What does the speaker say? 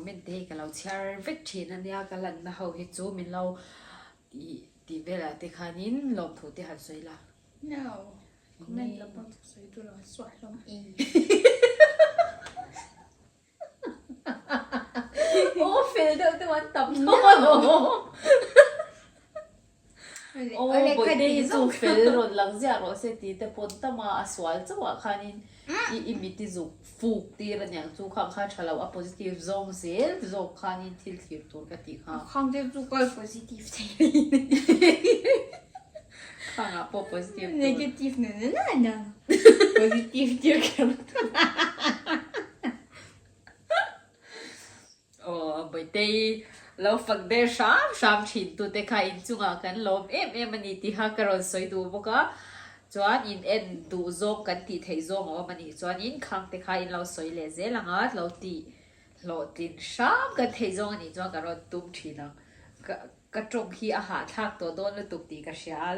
comment te hi ka lo chhiar vek thin a nia, ka lanna ho hi chu min lo tih tih velah te khanin lawmthu te han sawi la. No, comment la pawh chu sawi tur a suah hlawm e. Aw fel deuh deuh an tam tho alawm. Aw bawihte hi chu fel rawn lang ziah rawh se tih te pawn tam a, a sual chauh ah khanin i i mit i zuk fuk tir aniang chu khang kha tha lo a positive zawng zel zawk khanin thil thlir tur ka tih kha. Khang te chu kal positive thei. Khangah pawh positive tur. Negative na na na na. Positive tir kher. Aw Bawihtei lo fak der hram hram thin tute kha inchungah kan lawm em em a ni tiha ka rawn sawi duh bawk a, chuan in en duh zawng kan tih theih zawng a awm a nih chuanin khangte kha in lo sawi leh zel ang a, lo tih hlawhtlin hram kan theih zawng a nih chuan ka rawn tum thin ang. Ka ka tawng hi a hahthlak tawh dawn lutuk tih ka hria a.